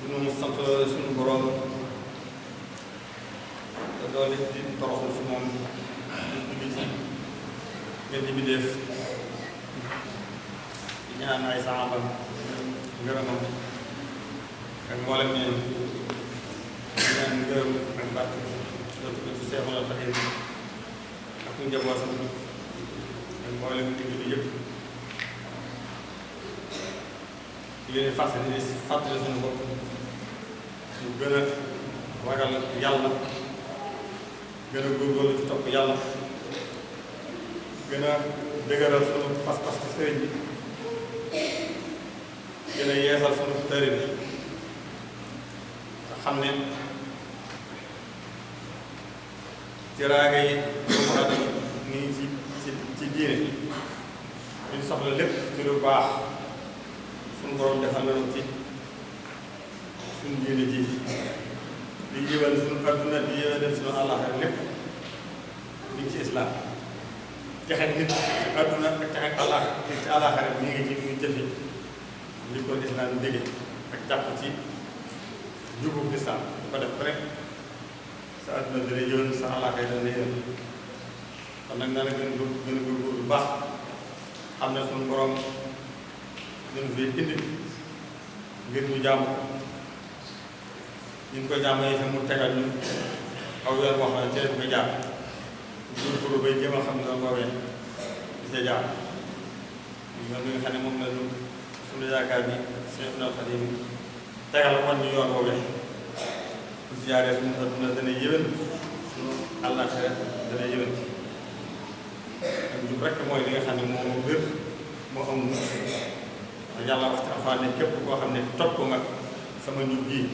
bu nu sant suñu borom te doole di toroxlu si moom di ci ngeen di bindéef di ñaan ay saxaabam ngërëmam ak mboolem ñeen di ñaan ngërëm ak barke dootu ko ci Seexul Xadiim ak ñu njabootam ak mboolem ñu julli yëpp di leen fàttali suñu bopp ñu gën a ragal yàlla gën a góorgóorlu ci topp yàlla gën a dëgëral suñu pas-pas ci sëriñ bi gën a yeesal suñu tëri bi nga xam ne teraanga yi doomu aadama nii ci diine ñu soxla lépp ci lu baax suñu borom defal na ci suñu diine ji di yéwal suñu adduna di yéwal suñu àllaaxira lépp ñu ngi ci islam texe nit ci adduna ak texe àllaaxira nit ci àllaaxira ñu ngi ci muy jëfe li ko islam déggee ak jàpp ci jubub lislaam ko def rek sa adduna dana yéwal sa àllaaxira dana yéwal kon nag naa la gën a góorgóorlu bu baax xam ne suñu borom ñu fi indi ngir ñu jàmm ñu ko jàmm yi mu tegal ñu aw yoon wax na ci lañ koy jàmm góorgóorlu bay jéem a xam ne woowee di sa jàmm yoon bi nga xam ne moom la ñu suñu yaakaar bi Seexul Xadiim tegal woon ñu yoon woowee bu ci jaaree suñu adduna dana yéwén suñu àllaaxira dana yéwén ak jub rekk mooy li nga xam ne moo wér moo am yàlla wax ci Alxuraan ne képp koo xam ne topp nga sama njub gii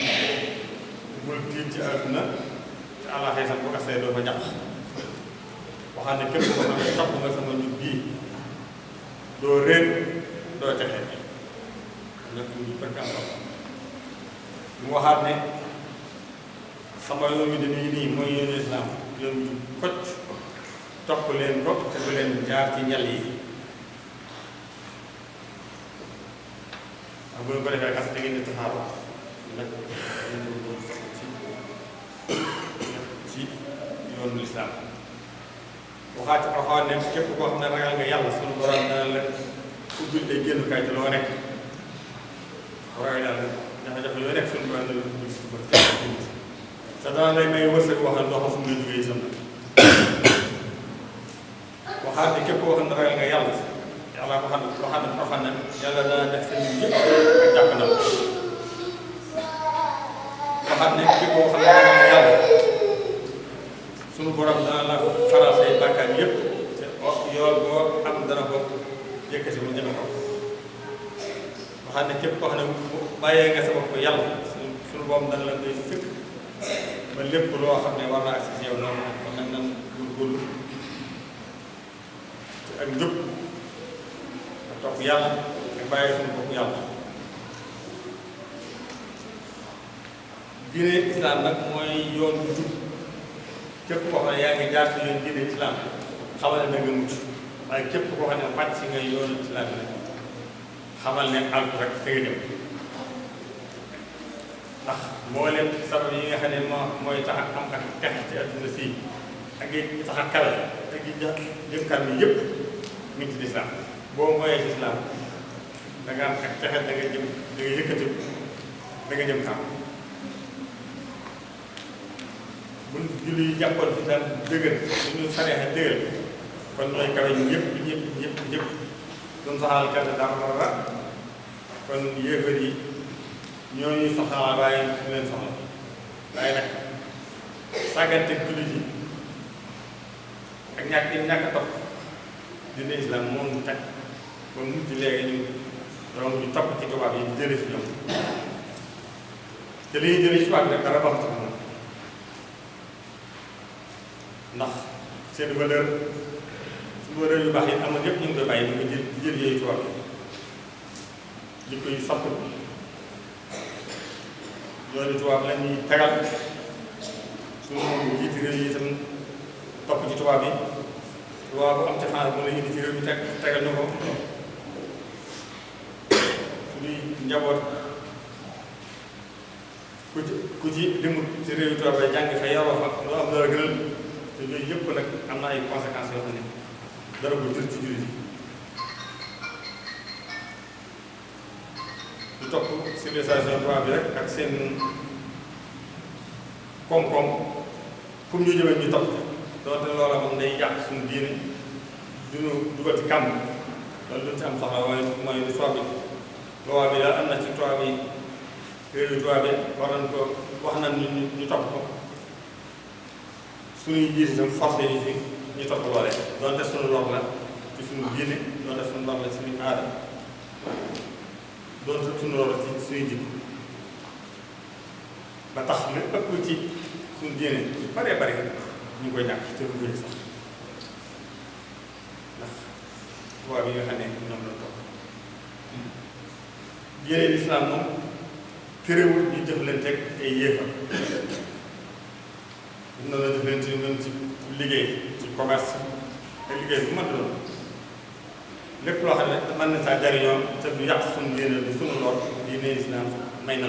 bul tiit ci àdduna ci àllaaxira sax bu gasee doo fa jàpp waxaat ne képp koo xam ne topp nga sama njub gii doo réer doo texe nag njub rekk am solo mu waxaat ne sama yoon wi dañuy nii mooy yoonu islaam yoon wi kocc topp leen ko te bu leen jaar ci ñal yi bu ñu ko defee kat da ngeen di taxaaroo nag ci yoonu lislaam waxaat ci Alxuraan ne képp koo xam ne ragal nga yàlla suñu borom dana la ubbil ay génnukaay ci loo nekk ragal yàlla jafe-jafe yoo nekk suñu borom dana la ubbil suba te dana lay may wërsëg wax na ndox fu muy jógee itam waxaat ne képp koo xam ne ragal nga yàlla yàlla waxaat na yàlla dana def seen yëpp ak jàpp na waxaat ne képp koo xam ne ragal nga yàlla sunu borom dana la faral say bàkkaar yëpp te yool boo am dana ko yëkkati mu jëme ko waxaat ne képp koo xam ne bàyyee nga sa bopp yàlla sunu borom dana la koy fekk ba lépp loo xam ne war naa si yow noonu kon nag nan góorgóorlu ak njub ak topp yàlla ak bàyyi suñu bopp yàlla diine islam nag mooy yoon bu jub képp koo xam ne yaa ngi jaar si yoon diine islam xamal ne da nga mucc waaye képp koo xam ne wàcc si nga yoonu islam bi xamal ne àll rek te nga jëm ndax mboolem sabab yi nga xam ne mooy tax ak am ak tex ci adduna si ak yi tax ak kawe ak yi jëm kanam yi yëpp mi ngi ci lislaam boo mooyee ci lislaam da nga am ak texe da nga jëm da nga yëkkati da nga jëm kanam bu julli yi jàppoon fi daan dëgër suñu sareexa dëgër kon ñooy kawe ñëpp duñ saxal kenn dara kon yéefar yi ñooñu soxla waaye ñu leen soxla waaye nag sàggante jullit yi ak ñàkk a topp dina islam moom teg ba mujj léegi ñu donc ñu topp ci tubaab yi di jëlee si ñoom te li ñuy jëlee ci tubaab bi nag dara baax ci moom ndax seen valeur yu baax yi amoon yëpp ñu ngi koy bàyyi ñu ngi jël yooyu tubaab yi di koy sopp yoonu tubaab la ñuy tegal suñu jiiti réew yi itam topp ci tubaab yi tubaab bu am ci xaalis bu la indi ci réew mi tegal ñu ko suñuy njaboot ku ci demul ci réew tubaab ba jàng fa yaroo fa loo am dara gënal te yooyu yëpp nag am na ay conséquences yoo xam ne dara bu jur ci jullit yi lu topp civilisation tubaab bi rek ak seen koom-koom pour ñu jëmee ñu topp doonte loola moom day yàq suñu diine duñu dugal ci kàmb loolu luñ ci am soxla waaye mooy lu tubaab bi loi bi daal am na ci tubaab yi réew yi tubaab bi war nañ ko wax nañ ñu topp ko suñuy jiit itam forcé yi fi ñu topp loole doonte suñu lor la ci suñu diine doonte suñu lor la ci suñu aada doonte suñu lor la ci suñu jikko ba tax lu ëpp ci suñu diine yu baree bari ñu ngi koy ñàkk te du koy sax ndax tubaab yi nga xam ne ñoom la topp diine lislaam moom terewul ñu jëflanteeg ay yéefar mën na la jëflante ñun ci liggéey ci commerce ak liggéey bu mën doon lépp loo xam ne mën na saa jariñoo te du yàq suñu diine du suñu lor diine lislaam may na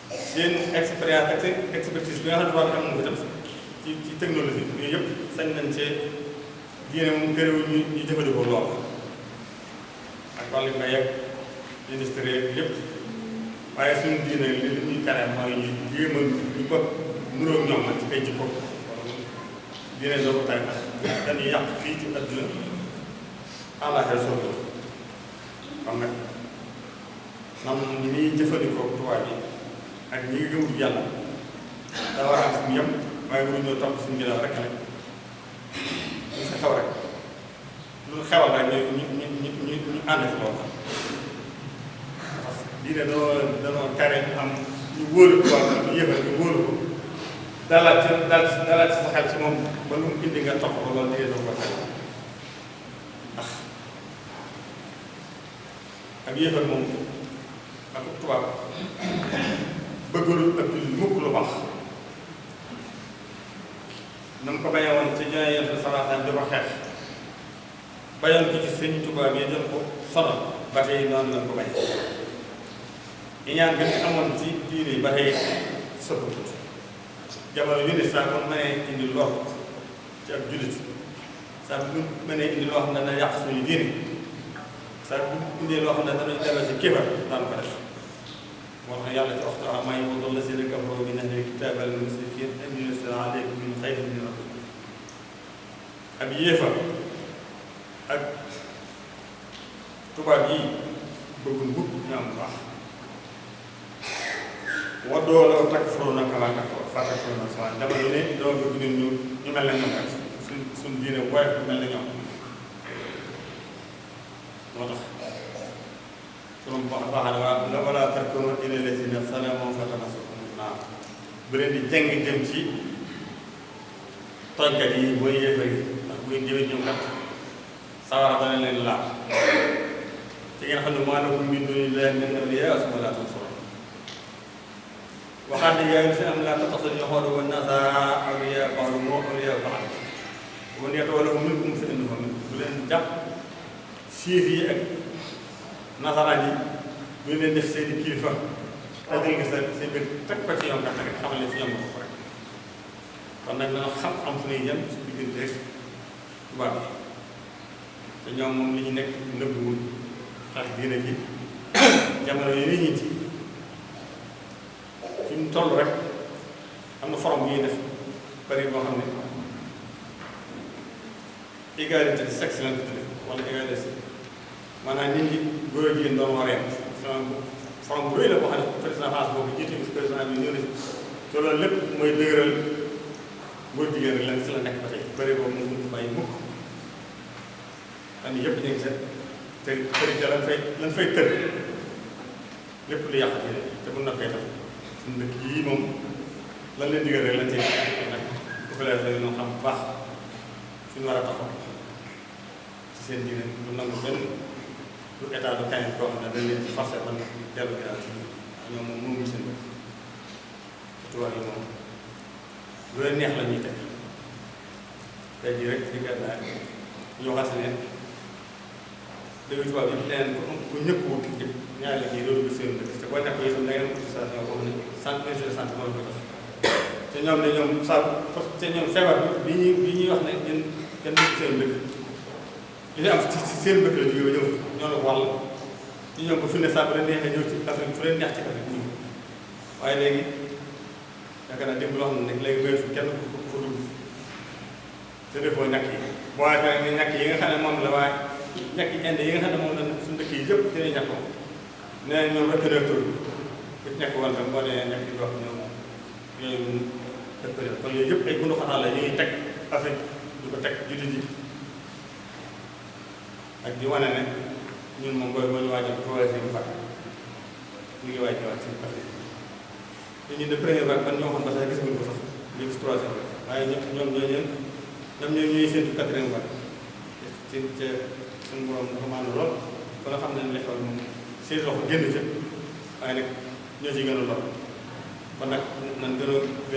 seen expérience ak seen expertise bi nga xam ne tubaab bi am na ko tam ci technologie yooyu yëpp sañ nañ cee diine moom terewul ñu jëfandikoo lool ak wàllu mbay ak industrie lépp waaye suñu diine li ñuy tere mooy ñu jéem a ñu ko nuróog ñoom nag ci ay jikko diine doo ko tere dañuy yàq fii ci àdduna àllaaxira soxla kon nag nam ñi ñuy jëfandikoo tubaab yi ak ñi ngi gëmul yàlla da war a am suñu yem waaye waruñoo topp suñu ginnaaw rek nag ñu sa xew rek lu xewal rek ñu ànd ci loolu diine danoo tere ñu am ñu wóolu ko wàll ñu yëfal ñu wóolu ko dalal ci sa xel ci moom ba lu mu indi nga topp ko loolu diine doo ko tere ndax ak yëfal moom ak tubaab bëggul ak mukk lu baax na mu ko bañee woon ci ñooy yenn salaasaan di ko xeex bayoon ko ci sëñ tubaab yi doon ko sonal ba tey noonu lañ ko bañ iñaan gën amoon ci diine yi ba tey sëppatut jamono yu ne saa bu mënee indi lor ci ak jullit saa bu mënee indi loo xam ne dana yàq suñu diine saa bu indee loo xam ne danañ delloo ci kéefar daan ko def moo tax yàlla ci waxtu maa yawaddu llaziina kafaruu min ahli l-kitaabi wal mushrikiina an yunazzala aleykum min xayrin min rabbikum ab yéefar ak tubaab yi bëggul mukk ñu am baax waddoo law takfuruuna kamaa takfuruuna sawaa dama ne dama bëgg ñun ñu mel ne ñoom rek suñ diine woyof bu mel ne ñoom moo tax sunu baax na wala tarkanu ila llaziina zalamu fatamassakumu naar bu leen di jàng jëm ci tooñkat yi mooy yéefar yi ndax bu ngeen jëmee ñoom kat sawara dana leen laal ci ngeen xam ne maa lakum min duunillaahi min awliyaa summa laa tansuruun waxaat ne yaa ayyuhal laziina aamanu laa tattaxidu l-yahuuda wan-nasaara awliyaa ba'duhum awliyaa ba'd wa man yatawallahum minkum fa innahu minhum bu leen jàpp siif yi ak nasaraan yi bu leen def seen i kilifa te jël nga seen mbir teg ko ci ñoom kat nag xamal ne ci ñoom la ko rek kon nag dana xam am fu ñuy yem ci diggante rek tubaab yi te ñoom moom li ñu nekk nëbbuwul ndax diine ji jamono yi ñu ci fi mu toll rek am na forom bu ñuy def bari boo xam ne égalité de sexe lañ ko tuddee wala égalité maanaam nit ñi góor ak jigéen doon war a yem forom bu rëy la boo xam ne président France boobu jiite bis président bi ñëw na te loolu lépp mooy dëgëral góor jigéen rek lan si la nekk ba tey bëri boobu moom ñu bàyyi mukk xam ne yëpp ñu ngi seet te përite lan fay tër lépp lu yàq te mun na koy def suñu dëkk yii moom lan leen digal rek lan cee nag populaire la ñu xam bu baax suñu war a taxaw ci seen diine lu nangu benn lu état du kañ koo xam ne dañ leen ci forcé man dellu ginnaaw ci ñoom moom moomuñ seen bopp tubaab yi moom lu leen neex la ñuy teg tey jii rek ci gànnaar ñoo xam ne dëgg tubaab yi leen ku ñëpp wut ñëpp ñaari la ñuy loolu seen dëkk te boo nekk yi tam da ngeen autorisation boo xam ne santé ministère de santé moo la ko jox te ñoom ne ñoom te ñoom feebar bi ñuy wax ne ñun kenn du seen dëkk li ñu am ci seen dëkk la jógee ba ñëw ñoo la wàll ci ñoom ba fi ne saa bu leen neexee ñëw ci Afrique fu leen neex ci Afrique ñu waaye léegi yaakaar naa démb loo xam ne nag léegi weesu kenn ku fa dugg te defoo ñàkk yi boo waxee ne ñàkk yi nga xam ne moom la waaye ñàkk yi inde yi nga xam ne moom la suñu dëkk yi yëpp ci lay ñàkkoo nee nañ ñoom reconnaître ku ci ñàkk woon tam boo nee ñàkk yi wax ñoom yooyu reconnaître kon yooyu yëpp ay bundu xataa la ñuy teg Afrique du ko teg jullit yi ak di wane ne ñun moom booy ñu waajal progressé bu fàtt ñu ngi waaj ñëwaat ci Afrique te ñun de première vague ban ñoo xam ba sax gis nga ko sax ñu gis troisième vague waaye ñoom ñooy séntu quatrième vague ci suñu borom dafa maanu lool kon nga xam ne li xew moom seen loxo génn ca waaye nag ñoo ci gën a lor kon nag nan gën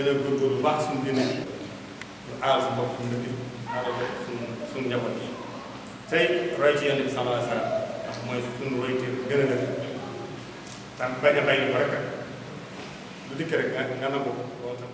a góorgóorlu bu baax suñu diine ñu aar su bopp suñu dëkk aar suñu njaboot yi tey roy ci Yonent bi sallallahu alayhi wa sallam ndax mooy suñu roy ci gën a dëkk tam bañ a bàyyi ko rek lu dikk rek nga nangu ko loolu tam